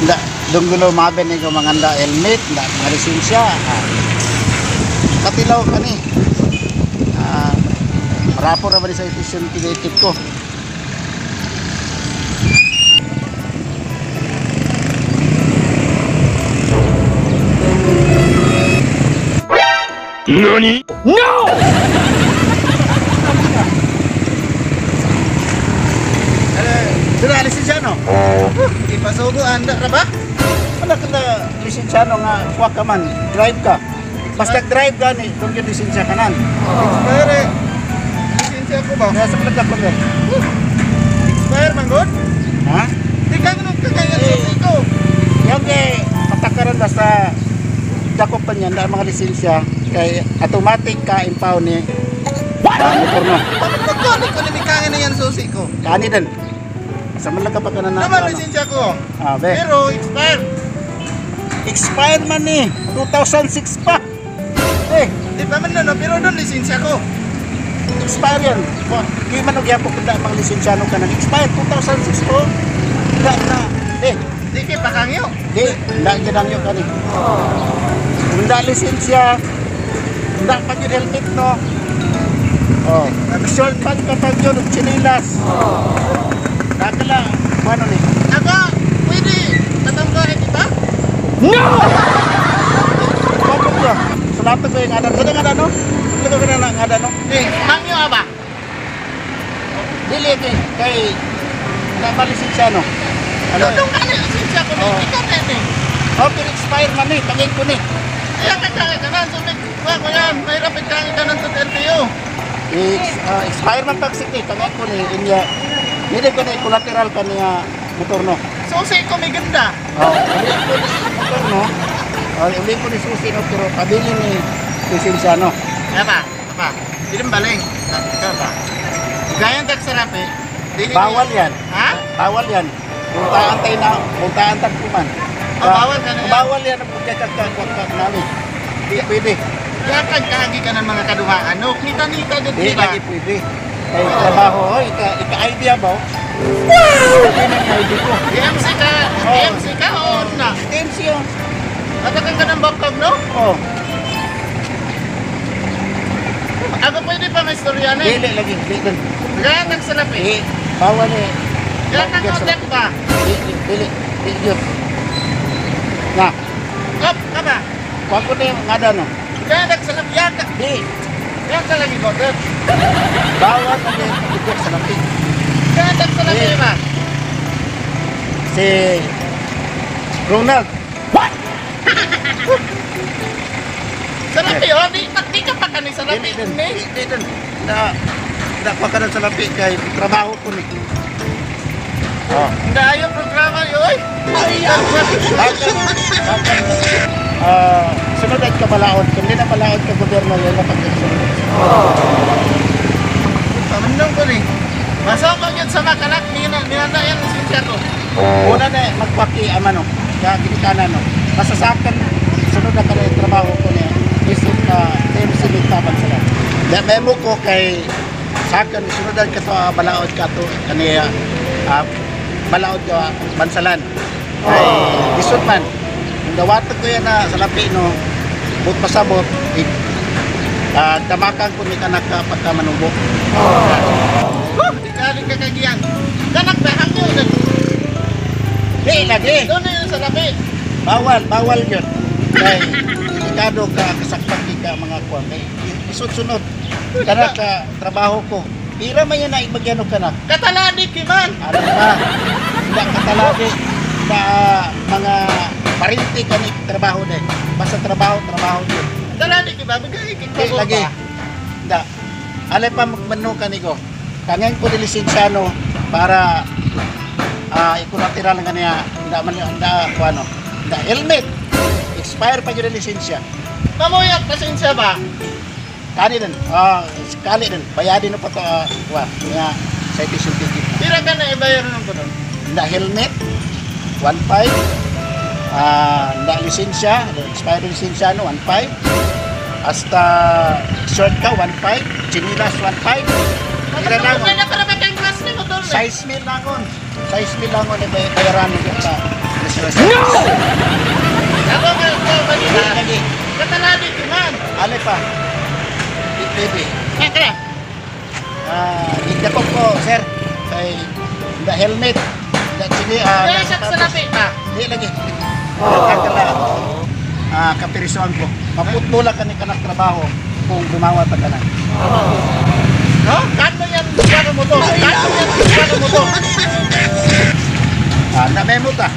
Nda, dunggulo maben ni ko manganda helmet, nda mga lisensya. Ah. Katilaw ka ni. Ah, rapo ra ba ni sa citation ticket ko. NANI? No! Dira lisensya no? Ipasugo anda ra ba? Wala ka na lisensya no nga kuha ka man, drive ka. Basta drive ka ni, kung yung lisensya ka nan. Expire eh. Lisensya ko ba? Kaya sa palagak ko ba? Expire man gud? Ha? Di ka nung kagaya susi ko. Yung kay patakaran basta dakop pa niyan ang mga lisensya kay automatic ka impound ni. What? Motor no. Bakit magkali ko ni mikangin na yan susi ko? Kani din. Sa man lang ka pa ka na na. Naman lisensya ko. Ah, be. Pero expire. Expired man ni 2006 pa. Eh, Di pa man no, pero doon lisensya ko. Expire yan. Di man og yapok kung mga lisensya no ka nang expired 2006 po. Da na. Eh, Di kay pakangyo. di da gyud ang yo kani. Kung da lisensya, da pa gyud helmet no. Oh, nag-short pant ka pa gyud og tsinilas. Nakala, ano ni? Aga, pwede tatanggahin kita? No! Bakit ko? Sulato ko yung adan. Saan ang adan no? Sulato ko na ang adan no? Di, hangyo aba. Dili kay kay na malisensya no. Ano? Doon ka na lisensya ko, Oh. di ka na eh. Oh, pero expire man ni, tangin ko ni. Kaya kagaya ka na, so may kuha ko yan. Mahirap ikangin ka ng LTO. Expire man pag sige, tangin ko ni inya. Dili ko ni collateral kaniya motor no. Susi ko may ganda. Oh, uli ko ni motor no. Oh, uli ko ni susi no pero pabili ni lisensya no. Kaya ba? Apa? Hindi baling. Ikaw ba? Gayang tagsarapi. Dili Bawal yan. Ha? Bawal yan. Puntaan tayo na, puntaan tag kuman. Oh, bawal ka na yan. Bawal yan ang pagkakakakakak namin. Di pwede. Yakag kaagi ka ng mga kaduhaan. No, nita-nita dyan, Di di ba? lagi pwede. Kay trabaho, oh, ika-idea ba? Wow! Ang ID ko. DMC ka, Oh. DMC ka o na? TMC oh. Matakan ka ng bangkag, no? Oh, Ako pwede pa may istorya na eh. dili lagi, di dun. Gayang nagsalapi. Di, bawal eh. Gayang kang ba? Di, dili, di yun. Na, Op, ka ba? kuha ko na yung ngada no. Gayang nagsalapi. Yaka, Di, yaka lagi ko. bawal na din pagkikik sa lapi. Gayang nagsalapi Eh. ba? Si Ronald. What? Salapi, oh. Di ka pa kani salapi. Dili dun, Ni. di, di dun. Na, na kuha ka na sa lapi kay trabaho ko ni. Oh. Hindi programa yun, oy. Ah, sunod ay kabalaod. Kung di na balaod ka gobyerno, yun na pagkasunod. Pamanong ko ni. Masama yun sa makanak, minanda yan lisensya ko. Una na magpaki ama no, ka ginikanan no. Basta sa akin, sunod na kada trabaho ko niya, isip na TMC taban sila. Da memo ko kay sa akin sunodan ka to balaod ka to kaniya balaod ka bansalan. Kay lisod man. Kung dawaton ko yan na sa lapi no, but pasabot, tamakan ko ni kanak ka pagka manubok. Huh, di ka rin kakagiyan. Kanak ba, hangyo. Di lagi. Doon na yun sa labi. Bawal, bawal yun. Kay delikado ka kasakpan ka mga kuwan. Kay isod-sunod. Kana ka trabaho ko. Pira man yan na ibagyano ka na. Katalani kiman. Ano ba? Hindi katalagi. Na mga parinti ka ni trabaho din. Basta trabaho, trabaho yun. Katalani ki ba? Bigay Di kik lagi. Hindi. Alay pa magmano ka ni ko. Kangen ko ni lisensyano para ikulateral nga niya. Hindi man hindi kuano. Hindi helmet. Expire pa yun ang lisensya. Pamuyat pasensya ba? Kani din. Kali din. Bayadin na pa to wa nga citation ticket. Pira ka na ibayar ng kuno. Hindi helmet 1.5. Na lisensya, expired lisensya no, 1.5. Hasta short ka, 1.5. Chinilas, 1.5. Ila Wala langon. na para ba kayong class ni motor? Size mil langon. Size mil langon eh, bayaran mo sa. No! Ako nga ko Dili balita. lagi. Kataladi man. Ale pa. Baby. Eh, kaya. Gidapok ko, sir. Kay the helmet. The chini, Kaya siya sa lapi pa. Di lagi. Ang na. Kapirisuan ko. Maputula ka ni kanak trabaho kung gumawa pa ka na. No? Kano yan kuno mo to? Kano yan kuno mo to? Na memo ta.